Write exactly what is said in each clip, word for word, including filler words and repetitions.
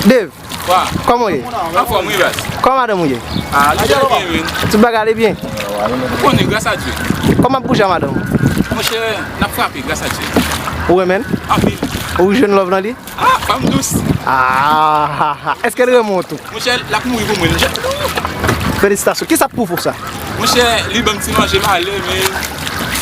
Dave, Wa. Kòman w ye? Anfòm, wi, baz. Kòman madanm ou ye? Ah, li trè byen, wi. Tout bagay ale byen? Ou konnen, gras a Dye. Kòman ap bouje a madanm ou? Monchè, n ap frape, gras a Dye. Ou renmen l? Anpil. Ou jwenn love nan li? Ah, fanm dous. Ah, ah, ah. Èske l renmen w tou? Monchè, l ap mouri pou mwen. Felisitasyon. Kisa k pwouve w sa? Monchè, li ban m ti manje malè, men,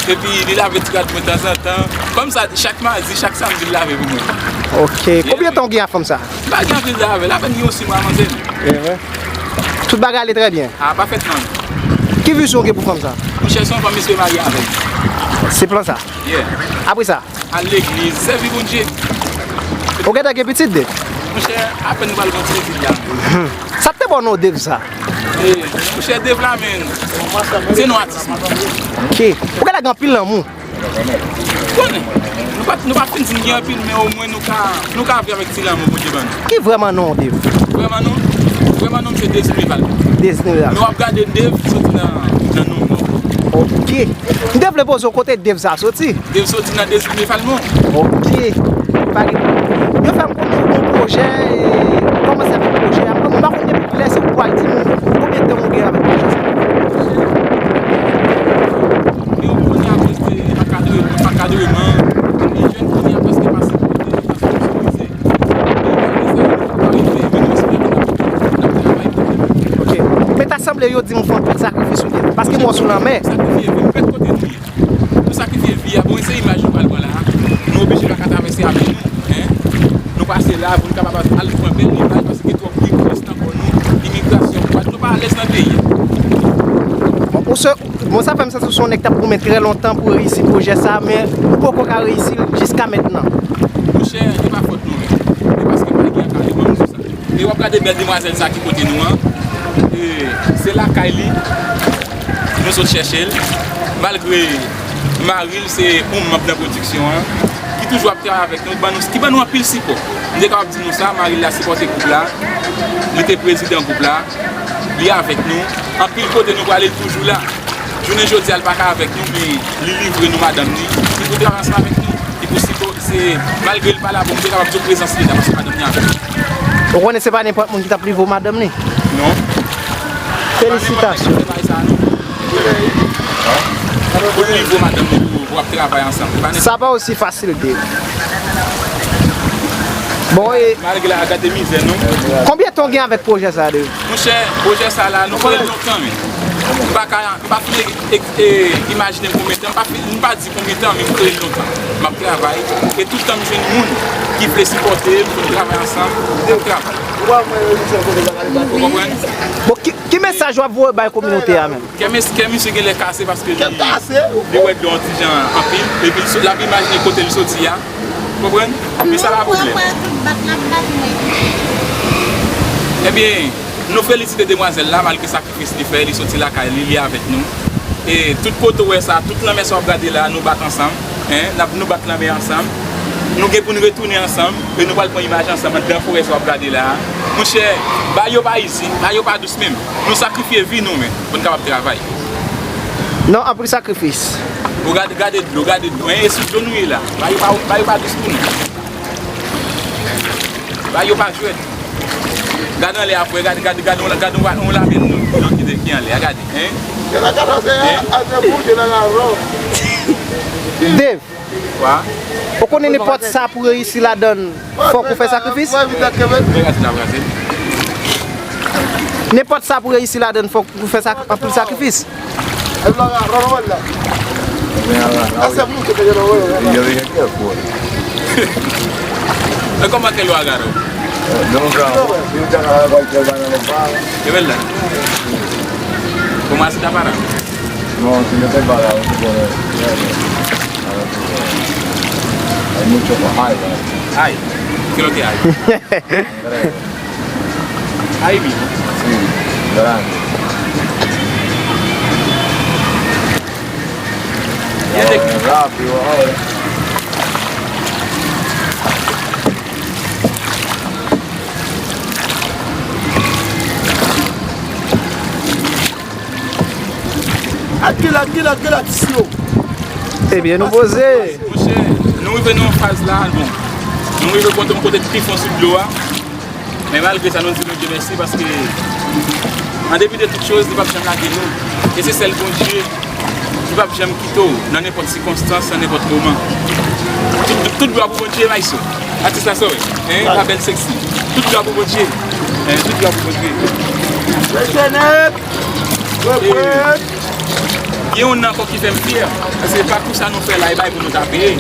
epi li lave ti rad mwen tanzantan. Kòmsa, chak madi, chak samdi, li lave pou mwen. Ok. Konbyen tan w gen ak fanm sa? M pa gen anpil tan avè l, apèn gen yon sis mwa, manzè. Evre? Tout bagay ale trè byen? Ah, pafètman. Ki vizyon w gen pou fanm sa? Monchè, se yon fanm m espere marye avè l. Se plan sa? Yeah. Apre sa? Al legliz, sèvi Bondye. Ou gentan gen pitit, Dave? Monchè, apèn nou pral gen ti pitit la. Sa k te ba w non Dave sa? E, monchè, Dave la, men, se non atis, man. Ok. Ou gentan gen anpil lanmou. Konnen, nou pa, nou pa fin di n gen anpil, men omwen nou ka, nou ka viv avèk ti lanmou Bondye ban nou. Ki vrèman non w, Dave? Vrèman non, vrèman non m se Dave Sylvain Val. Dave Sylvain Val. Men w ap gade Dave soti nan, nan non m. Ok. M te vle poze w kote Dave sa soti. Dave soti nan Dave Sylvain Val non. Ok. Pa gen pwoblèm. Yo fè m konnen w gon pwojè, e, kòmanse avèk pwojè a. Mwen, m pa konn depi kilè, si w pral di m konbyen tan w gen avèk pwojè sa. Men w konnen avèk, e, ankadre-, ankadreman, e jèn kounye a prèske pase kote nou ka sponsorizè. E malgre sa, nou pa rive, men nou espere ke n ap, n ap travay pou li. Ok. Men ta sanble yo di m w fè anpil sakrifis ou byen? Paske m wè w sou lanmè. Sakrifye vi, nou pèt kote nou ye. Nou sakrifye vi a. Bon, se imaj nou pral pran la a. Nou oblije pa ka travèse a pye nou, en. Nou pase la pou nou kapab al pran bèl imaj, paske gen twòp bri pou reste nan kò nou. Imigrasyon, nou pa, nou pa alèz nan peyi a. Bon, ou se, bon, sa fè m santi w se yon nèg k t ap goumen trè lontan pou reyisi pwojè sa a, men ou poko ka reyisi l jiska mentnan. Monchè, e pa fòt nou menm. E paske pa gen ankadreman nou sou sa. E w ap gade bèl demwazèl sa ki kote nou an. E se lakay li. Nou sot chèche l. Malgre mari l se yon manm nan pwodiksyon an, ki toujou ap travay avèk nou, ki ban nou, ki ban nou anpil sipò. M te kapab di nou sa, mari l la sipòte gwoup la. Li te prezidan gwoup la. Li avèk nou. Anpil kote nou prale, li toujou la. Jounen jodi a, li pa ka avèk nou, men li livre nou madanm li. Li pou travay ansanm avèk nou. Li pou sipò-, se, malgre li pa la, bon, m te kapab di w prezans li la, paske madanm li avèk nou. Ou konnen se pa nenpòt moun ki t ap livre w madanm li? Non. Felisitasyon. Pa nenpòt nèg ki fè bagay sa, non. Pou l livre w madanm li, pou, pou w ap travay ansanm. Se pa nenpòt. Sa pa osi fasil, Dave. Bon, e malgre la, gade mizè, non. Konbyen tan w gen avèk pwojè sa a, Dave? Monchè, pwojè sa la, nou konnen l lontan, men. M pa ka, m pa fin e, e, imajine m konbyen tan, m pa fin, m pa di konbyen tan, men m konnen l lontan. M ap travay, e tout tan m jwenn moun ki vle sipòte m, pou n travay ansanm, n ap travay. Ou konprann? Bon, ki, ki mesaj w ap voye bay kominote a menm? Kè mes-, kè misye genlè kase paske li, li wè dlo an ti jan anpil, epi l so-, l ap imajine kote l soti a. Konprann? Men sa pa pwoblèm. Ebyen, nou felisite demwazèl la, malgre sakrifis li fè, li soti lakay li, li avèk nou. E tout kote w wè sa, tout lanmè sa w ap gade la, nou bat ansanm, en, n ap, nou bat lanmè ansanm. Nou gen pou n retounen ansanm, e nou pral pran imaj ansanm anndan forè sa w ap gade la a. Monchè, bagay yo pa izi, bagay yo pa dous menm. Nou sakrifye vi nou, men, pou n kapab travay. Non, anpil sakrifis. Ou gade, gade dlo, gade dlo. En, e sou dlo nou ye la. Bagay yo pa, bagay yo pa dous pou nou. Bagay yo pa jwèt. Gade anlè a, frè, gade, gade, gade, yon la-, gade yon, yon lame dlo ki, ki anlè a, gade, en. Dave, ou konnen nenpòt sa pou reyisi ladann, fòk ou fè sakrifis? Nenpòt sa pou reyisi ladann, fòk ou fè sak-, anpil sakrifis. E kòman ke lo agarró? Es verdad. ¿Cómo así está parado? No, si no está parado, no se puede. Hay mucho, hay, hay. Hay. ¿Qué es lo que hay? Hay mismo. Sí, grande. Y es de rápido ahora. Ebyen, nou poze. Monchè, nou rive nan yon faz la, bon. Nou rive kote, yon kote ki pi fon sou dlo a. Men malgre sa, nou di Bondye mèsi paske, an depi de tout choz, li p ap janm lage nou. E se sèl Bondye ki p ap janm kite w nan nenpòt sikonstans, nan nenpòt moman. Tout, tout, tout glwa pou Bondye, Mayso. Atis la, sa w wè? Hein, la bèl sexy. Tout glwa pou Bondye. Hein, tout glwa pou Bondye. Mesye nèt! Gen youn ankò ki fè m fyè, paske pa kou sa nou fè la, e bay pou nou ta peye.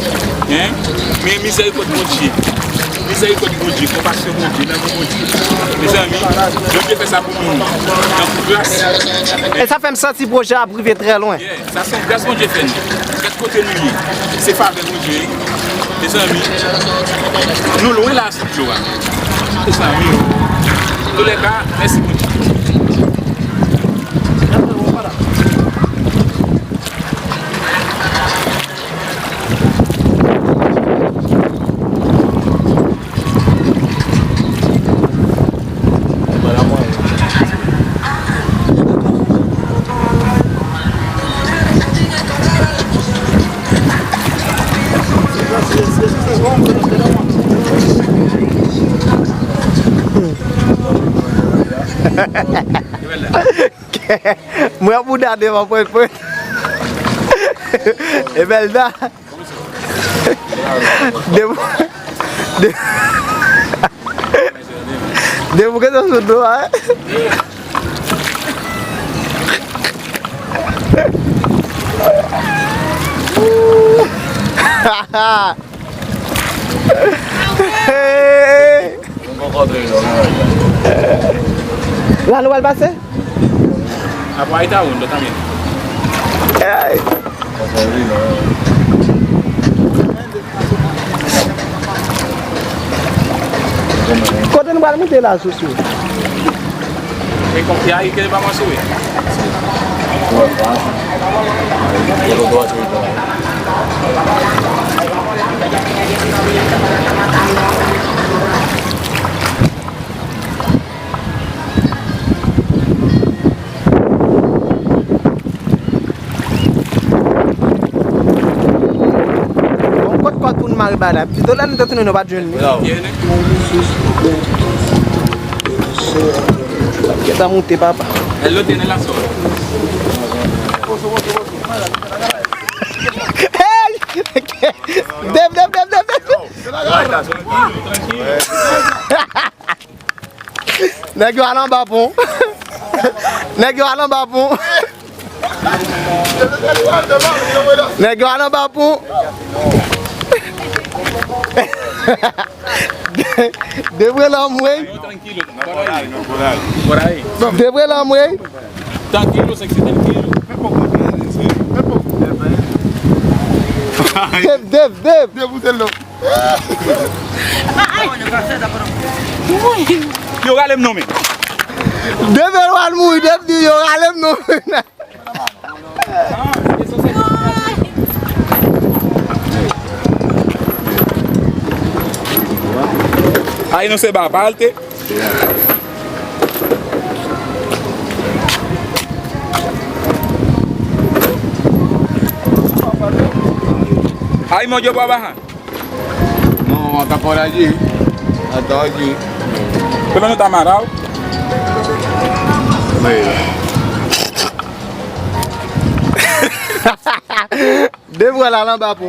Hein? Men mizèrikòd Bondye, mizèrikòd Bondye, konpasyon Bondye, lanmou Bondye. Mezanmi, Bondye fè sa pou nou, tankou gras. E sa fè m santi pwojè a ap rive trè lwen. Yeah, sa se yon gras Bondye fè nou. Gad kote nou ye. Se favè Bondye, wi. Mezanmi, nou lwen la sou dlo a. Mezanmi, antoulèka, mèsi Bondye. Mwen ap bouda devan pwen pwen. Evelda. Depi, de, depi w gentan sou dlo a. Hey! La nou pral pase? Apre Itaú, nou ta byen. Hey! Kote nou pral moute la, Soso? E konfyay ke li pa mansyone. Bon, kot kòd pou n mare bagay la? Pito lè nou te tounen, nou pa t jwenn li. Gentan moute, papa. Hey! Dev, dev, dev, dev, dev. Nèg yo al anba pon. Nèg yo al anba pon. Nèg yo al anba pon. Debwe lanm, wey. Debwe lanm, wey. Tranquilo, sexy, tranquilo. Dev, dev, dev. Yo rale m non, men. Dev al mouri, dev di yo rale m non, men. Ay, non, se ba, pa halte. Ay, mon Dieu, pa ba. No, vamos a estar por allí. Hasta aquí. Pero no está amarrado. Mira. Dev al anba pon.